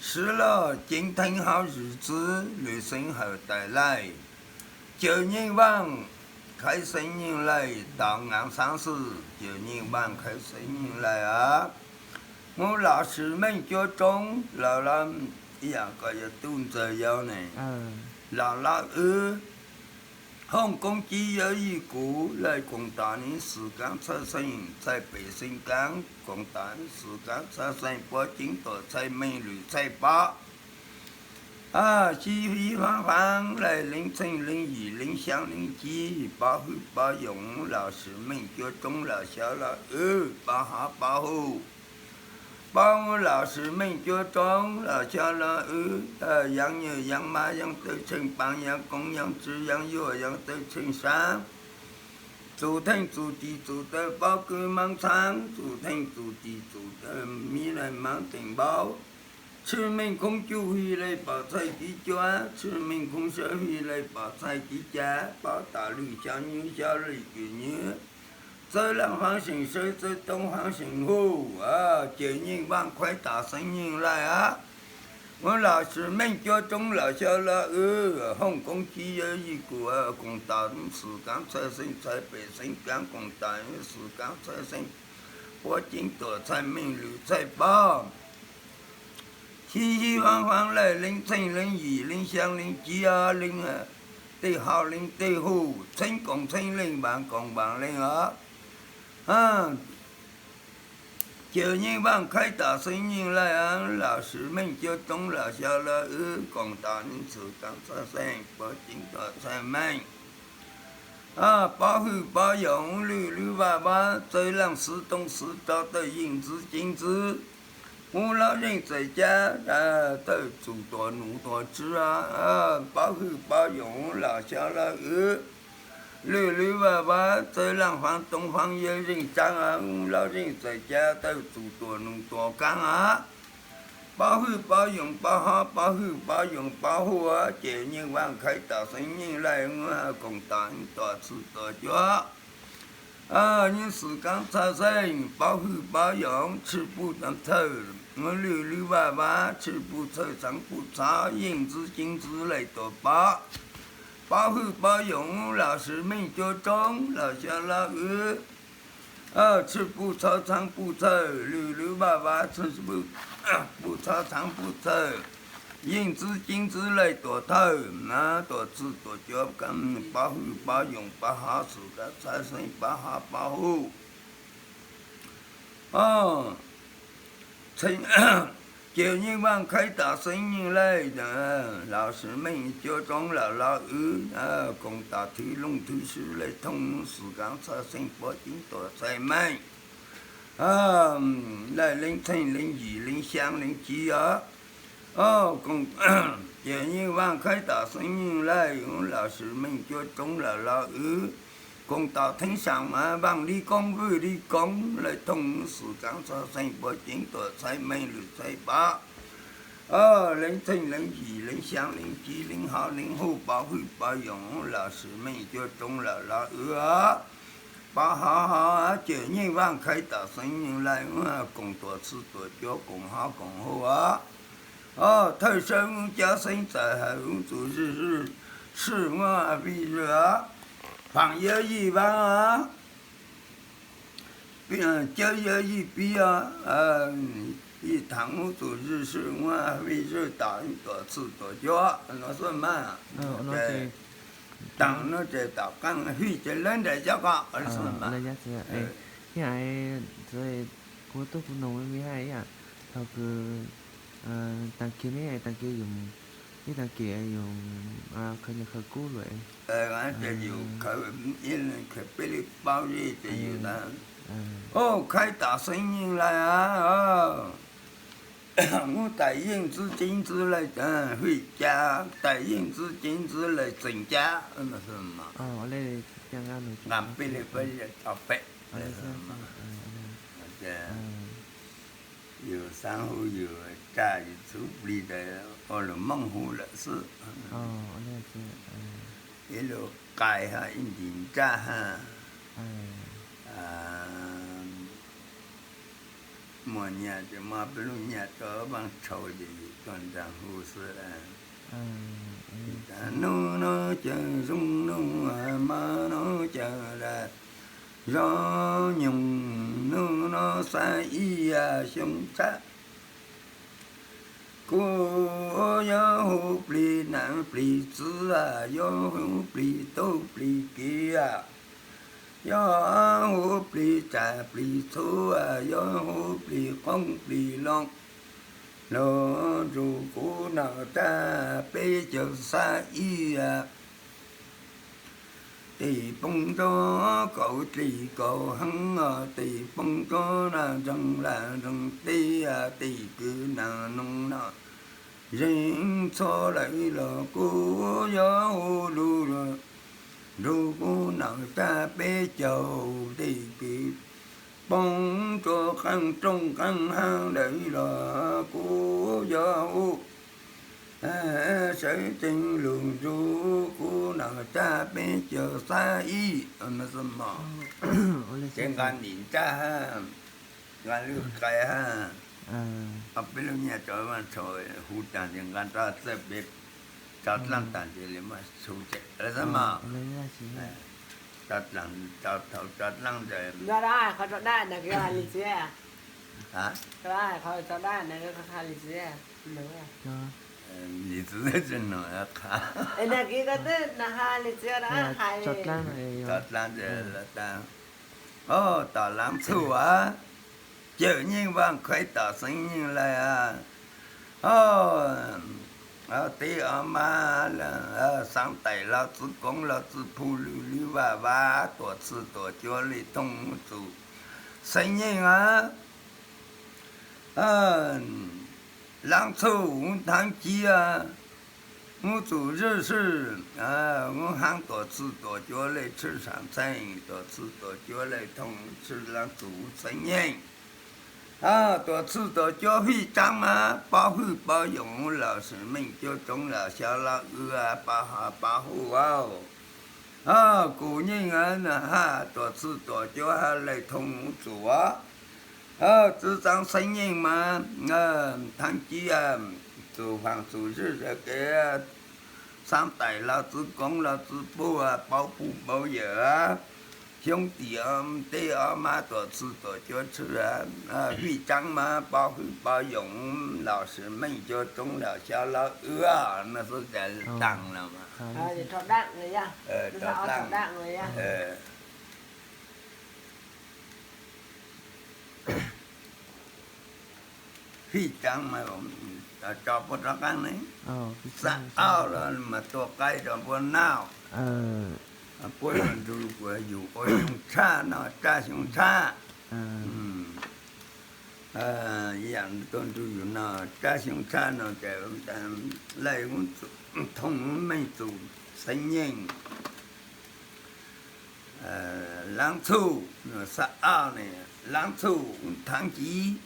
Sib loj ceev theeb hauv zwm txwv, lwm xeev hawm tais laij. Cawm Nyeej Vaaj khaiv xeeb nyeej laij, tau ngaav xaab xwb, Cawm Nyeej Vaaj khaiv xeeb nyeej laij a. Muab Laus Sis Meej cuab roob, Laus Laj, ib yaam ko yog Tub Ntxawg Yau ne, Laus Laj Wb, Hooj Koob Cib Yawg Yij Kuv, laij koom tas neb Xwm Kaav Txhaj Xeej, txhaj pem xeeb kaab koom tas neb Xwm Kaav Txhaj Xeej, puab ceeb tuam txhaj meej lwm txhaj pab. Sib fib faab faab laij leej txheej leej yim leej xyaa leej cib, paab hwj paab yoos, Laus Sis Meej cuab roob, Laus Xyaa Laj Wb, paab hov paab huj. Paab Laus Sis Meej cuab roob, Laus Xyaa Laj Wb, Yaav Nyuj Yaav Mab Yaav Tawj Tsheej Paab Yaav Koob Yaav Tswv Yaav Yuaj Yaav Tawj Tsheej Saab, Txum Theej Txum Tis Txum Taw Paab Kwj Maab Txhaab, Txum Theej Txum Tis Txum Taw Mib Laij Maab Teem Npaub, Tshwj Meej Khoob Cuj Fij Laij Pom Txhaj Cib Cuab, Tshwj Meej Khoob Sawb Fij Laij Pom Txhaj Cib Ca, Paab Tas Lwj Xyaa Nywb Xyaa Lwj Kws Nywb, Txawj Laaj Faab Seem Sawb Txawj Toob Faab Seem Huj, Cawm Nyeej Vaaj khaiv tas xeeb nyeej laij a. Muab Laus Sis Meej cuab roob, Laus Xyaa Laj Wb, Hooj Koob Cib Yawg Yij Kuv, koom tas neb Xwm Kaav Txhaj Xeej, txhaj pem xeeb kaab koom tas neb Xwm Kaav Txhaj Xeej, puab ceeb tuam txhaj meej lwm txhaj pab. Sib fib faab faab laij leej txheej leej yim leej xyaa leej cib, leej tej hauj leej tej huj, txheeb koom txheeb leej vaam koom vaam leej os. Cawm Nyeej Vaaj khaiv tas xeeb nyeej laij, Laus Sis Meej cuab roob, Laus Xyaa Laj Wb, koom tas neb Xwm Kaav Txhaj Xeej, puab ceeb tuam txhaj meej. Paab hwj paab yoos, Lwj Lwb Vaaj Vaab, Txawj Laaj Xwv Tooj Xwv Rov Tawj Yeej Ntxwv Ceev Ntxwv, Hub Laub Zeej Txawm Cab, Tawj Txum Tuam Num Tuam Tswv, paab hwj paab yoos, Laus Xyaa Laj Wb, Lwj Lwb Vaaj Vaab, Txawj Laaj Faab Tooj Faab Yawg Zeej Tsaab, Hub Laub Zeej Txawm Cab, Tawj Txum Tuam Num Tuam Kaab a. Paab hwj paab yoos, paab hov paab hwj paab yoos, paab huj, Cawm Nyeej Vaaj khaiv tas xeeb nyeej laij, koom tas tuam txhwm tuam cuab. Neb Xwm Kaav Txhaj Xeej, paab hwj paab yoos, Tshwj Puj Txhawj, Lwj Lwb Vaaj Vaab, Tshwj Puj Txhawj Txhaav Puj Txhab, Yeej Ntxwv Ceev Ntxwv laij tuam pab. Paab hwj paab yoos, Laus Sis Meej cuab roob, Laus Xyaa Laj Wb, Tshwj Puj Txhawj Txhaav Puj Txhawj, Lwj Lwb Vaaj Vaab, Tshwj Puj Txhawj Txhaav Puj Txhawj, Yeej Ntxwv Ceev Ntxwv laij tuam thawj, tuam txhwm tuam cuab, paab hwj paab yoos, paab hov, Xwm Kaav Txhaj Xeej, paab hov paab huj. Cawm Nyeej Vaaj khaiv tas xeeb nyeej laij, Laus Sis Meej cuab roob, Laus Laj Wb, koom tas thwv looj thwv swb laij thooj, Xwm Kaav Txhaj Xeej, puab ceeb tuam txhaj meej. Laij leej txheej leej yim leej xyaa leej cib os. Cawm Nyeej Vaaj khaiv tas xeeb nyeej laij, Laus Sis Meej cuab roob, Laus Laj Wb, koom tas theeb saam mas Vaaj Lij Koob Vwj Lij Koob laij thooj, Xwm Kaav Txhaj Xeej, puab ceeb tuam txhaj meej lwm txhaj pab. Leej txheej leej yim leej xyaa leej cib leej hov leej huj, paab hwj paab yoos, Laus Sis Meej cuab roob, Laus Laj Wb, paab hov hov, Cawm Nyeej Vaaj khaiv tas xeeb nyeej laij, koom tuam txhwm tuam cuab, koom hov koom huj. Thawj Sawb Vwj Cab Xeeb Txawm Hawm Vwj Txum Zwj Swm Vwj Fij Zwj, Phaam Yawg Yij Vaab, Cawb Yawg Yij Pib, Yij Thaam Vwj Txum Zwj Swm Vwj Fij Zwj, tas tuam txhwm tuam cuab no xwb mas. Taam no ces tom qaab fij ces lawv nraim cov ko. Kuv tuaj kuv noog me me hais ib yam, thaum kws taag kis ne, taag kis yus, ib taag kis yus khaws nyiaj khaws kub lawm, ces yus khaws, khaws peb lub paub zeb ces yus, o, khaiv tas xeeb nyeej laij a. Muab Tais Yeej Ntxwb Ceev Ntxwv laij fij ca, Tais Yeej Ntxwb Ceev Ntxwv laij txeem ca. Nqa peb lub paub zeb tso peb. Yus xaav hu yus tsaj yus txhuv plig tes ua lug Moob hu lawm xwb. Ib lub qai hab ib ntim nraj hab. muag nyiaj ces muab peb lub nyiaj rau Vaaj Tshau ces tuaj nraag hu xwb. Hnub no caw zoo, hnub mo no caw zoo nyoog, hnub no xab ib xyoo tshab. Kuv yuav hu plig nam plig txiv, yuav hu plig tub plig kiv, yuav hu plig tsam plig txhu, yuav hu plig qoob plig loo. Los nrug kuv nom rab peb caug xab ib, tim poob nrov kaum dlig kaum heev, tim poob nrov na nreeg laj nreeg teb, tim kwv nam noog no zeeg txhua lawm los kuv yuav hu lug nrug kuv nom rab peb caug, tim kwv poob rua qeej rooj qeej haab lawm los kuv yuav hu sawv tsees lug nrug kuv nom rab peb caug xab ib. Ces nqa nim nrab hab, nqa lub qai hab, peb lub nyiaj rau Vaaj Tshau, hu taag ces nqa nrab txawj peb tso dlaab taag ces le muab su ces lawm xwb mog. Tso dlaab, thaum tso dlaab ntawd, lim txiv tsi nug qha, tso dlaab ntawd lawm taag. Tom Laav Txhuj a, Cawm Nyeej Vaaj Khuaib tom Xeev Nyeej lawm a. Tij ob mab, Xaab Tais Lauj Txwv Koob Lauj Txwv Phu, Lwj Lwj Vaj Vaj, Tuam Txhwj Tuam Cuab Lej Thooj Txum Xeev Nyeej a. Laav Txhuj Thaav Civ, Txum Zwj Sij, Haab Tuam Txhwj Tuam Cuab Lej Tshwj Saam Txheej, Tuam Txhwj Tuam Cuab Lej Thooj Tshwj Laav Txum Xeev Nyeej. Tuam Txhwj Tuam Cuab Fij Tsaab mas Pob Hwj Pob Yoos, Laus Sim Meej Cuab Tsoob Laus Xyob Lauj Wb, Pob Hwj Pob Hwj Au. Kuv Nyeej Hab, Tuam Txhwj Tuam Cuab Hab Lej Thooj Txum, Txwv Txaav Xeev Nyeej mas Thaav Civ, Txum Faam Txum Zwj Sij Kev, Xaab Tais Lauj Txwv Koob Lauj Txwv Phu, Paub Phu Paub Yawm, Xyoob Tim Tij Ob Mab Tuam Txhwj Tuam Cuab Tshwj, Fij Tsaab mas Pob Hwj Pob Yoos, Laus Sim Meej Cuab Tsoob Laus Xyob Lauj Wb no xwb ces taag lawm. Fij Tsaab mas tso puab rov qaab ne, Xab Auj los mas tua qaib rau puab noj, puab nrug yus ua xyoo tshaj no, raj xyoo tshaj. Yaam tuaj nrug yus no, raj xyoo tshaj no ces lej Thooj Meej Txum Xeev Nyeej, Laav Txhuj Xab Auj ne, Laav Txhuj Thaav Civ,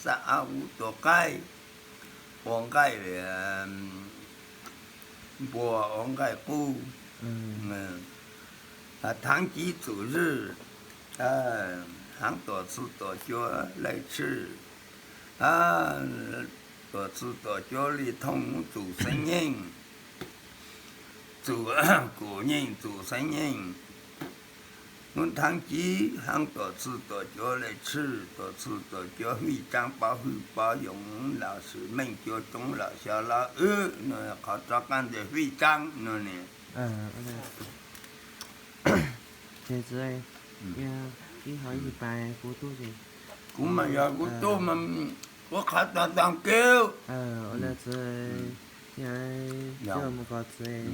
Xab Auj ua tua qaib, ua nqaij, npua ua nqaij qub, Thaav Civ Txum Zwj, Haav Tuam Txhwj Tuam Cuab Lej Tshwj, Tuam Txhwj Tuam Cuab Lej Thooj Txum Xeev Nyeej, Txum Kuv Nyeej Txum Xeev Nyeej, Thaav Civ, Haav Tuam Txhwj Tuam Cuab Lej Tshwj, Tuam Txhwj Tuam Cuab Fij Tsaab, Pob Hwj Pob Yoos, Laus Sim Meej Cuab Tsoob Laus Xyob Lauj Wb no, qhov rov qaab ntawd Fij Tsaab no ne. Kuv mas yog kuv tub mas kuv qhov tag tag kev. Mus koj txiv,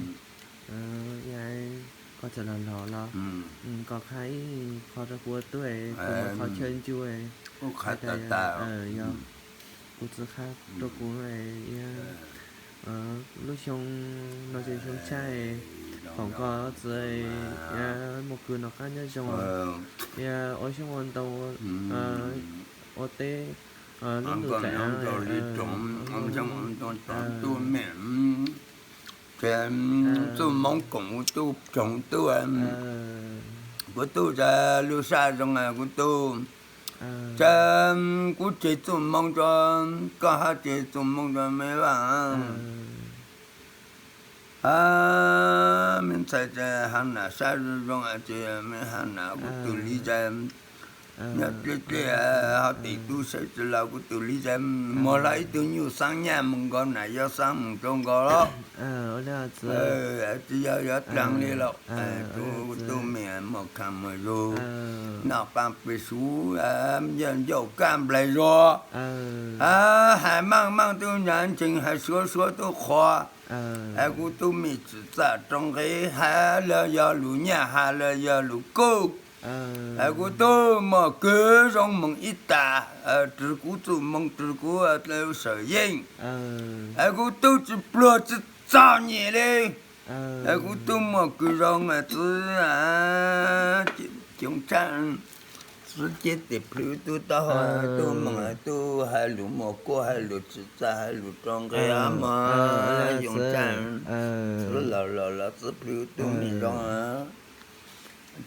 koj txawm los los los, koj qha ib qho rau kuv ua tub, kuv mam qhov chaw ncu. Kuv qha tag tag, yog kuv txiv qha rau kuv, lub xyoo no ces xyoo tshaj, foom koj txiv muaj kws noj qab nyob zoo, ua xyoob ua ntoo, ua teb, lub ntuj tsaim av, xyoo ntoo tsoom tub me, txuj moob koom kuv tub tsoom tub, kuv tub lub sab zoo kuv tub, Ces kuv tseg txuj moo rau, koj hab tseg txuj moo rau me vaj. Hab me ntxhais, hab nam sab zoo zoo, ces me hab nam kuv tug li zais, nyob dleb dleb, hab tim tub sawv tsis los kuv tug li zais, muag hlo ib tug nyuj xeeb nyaj mus nkaus, nam yau xeeb mus rau nkaus los. Tsis yog yuav dlaag li los, kuv tug me muaj khaaj muaj zug, noj qaab peb suv, ncauj kaj nplaig zuag, hais maaj maaj tub ntsa ntseeg, hais suav suav tub qhuas. Es kuv tub me tsim txaj rau nqe, hais los yog lug nyaj, hais los yog lug kuj. Es kuv tub muaj kws zoo moog ib tag, rwg kuv txuj moo, rwg kuv sawm yeej. Es kuv tub tsis pluag tsis txom nyem li. Es kuv tub muaj kws zoo txwv, xyoo tshaj, txwv ceb tes plhws tub taub hau, tub moog tub hais lug muaj kuab, hais lug tsim txaj, hais lug rau nqe mog, xyoo tshaj, txwv laus laus los txwv plhws tub me zoo.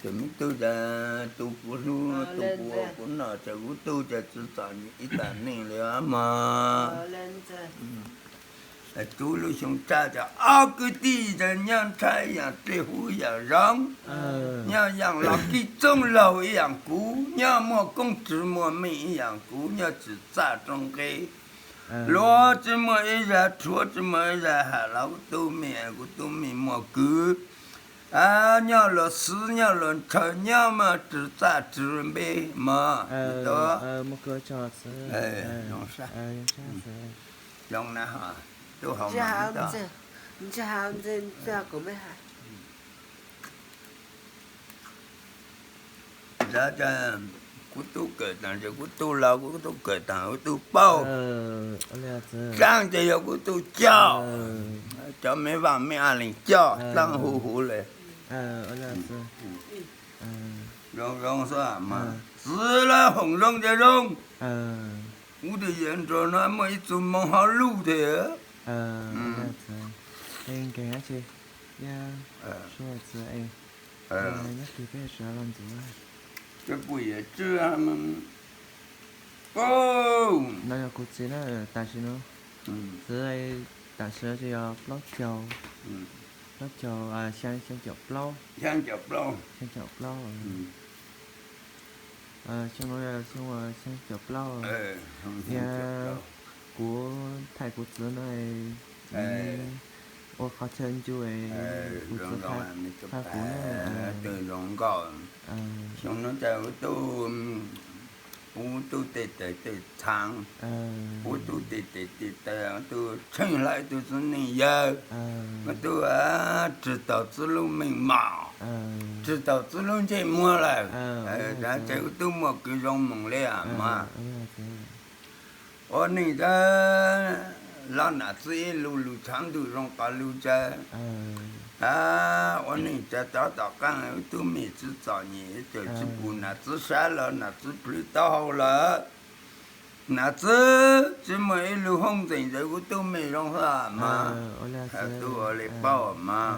Ces me tub, tub kuv hlub, tub kuv ua kuv noj, ces kuv tub ces tsis txom nyem ib tag neeg li mog. Tub lub xyoo tshaj ces ob kwv tij ces nyob ntshai ib yaam, dlej huv ib yaam zoo, nyob yaam los kib txooj laug ib yaam kuv, nyob muaj koob tsis muaj meej ib yaam kuv, nyob tsim txaj rau nqe. Luag tsis muaj ib zag rhuav, tsis muaj ib zag ham los kuv tub me, kuv tub me muaj kws, nyob luag xwv, nyob luag ntshaw, nyob muaj rwg txaj rwg npe mog. Zoo na, tub hau. Kuv tub kawm taag, kuv tub laug, kuv tub kawm taag, kuv tub paub. Dlaab ces yog kuv tub coj, cov me vaaj me a leeg coj dlaab huv huv le. Zoo zoo xwb mas, txwv lawv hoom zoo ces zoo. Kuv twb yuav nrug no muaj ib txuj moo hauv luj thiab. Nkeeg, nyob kis peb sawv los ntxuav. Peb puas yuav tswj no yog kuv txiv na, tam sim no txiv tam sim no ces yog plaub caug, plaub caug, xyaa caum plaub, xyaa caum plaub. Xyoo no yog xyoo xyaa caum plaub. Yog kuv thaij kuv txiv no, ua qhov chaw ncu, kuv txiv qha kuv na. Xyoo no ces kuv tub, kuv tub tej tes tej txhaav, kuv tub tej tes tej taw, kuv tub tsheej hla ib tug txiv neej yawg, kuv tub tswj tau txiv lub meej mom, tswj tau txiv lub ntsej muag lawm. Ces kuv tub muaj kws zoo moog li mog. Ua neej los nam txiv ib lug lug tshav ntuj zoo qos lug tsawv. Ua neej tsawv tov tom qaab, wb tub me txiv txom nyem, tsis pum nam txiv sab los nam txiv plhws taub hau lawm. Nam txiv tsis muaj ib lug hoob ntxeem ntawd, kuv tub me zoo xwb mog. Tub ua li paub mog.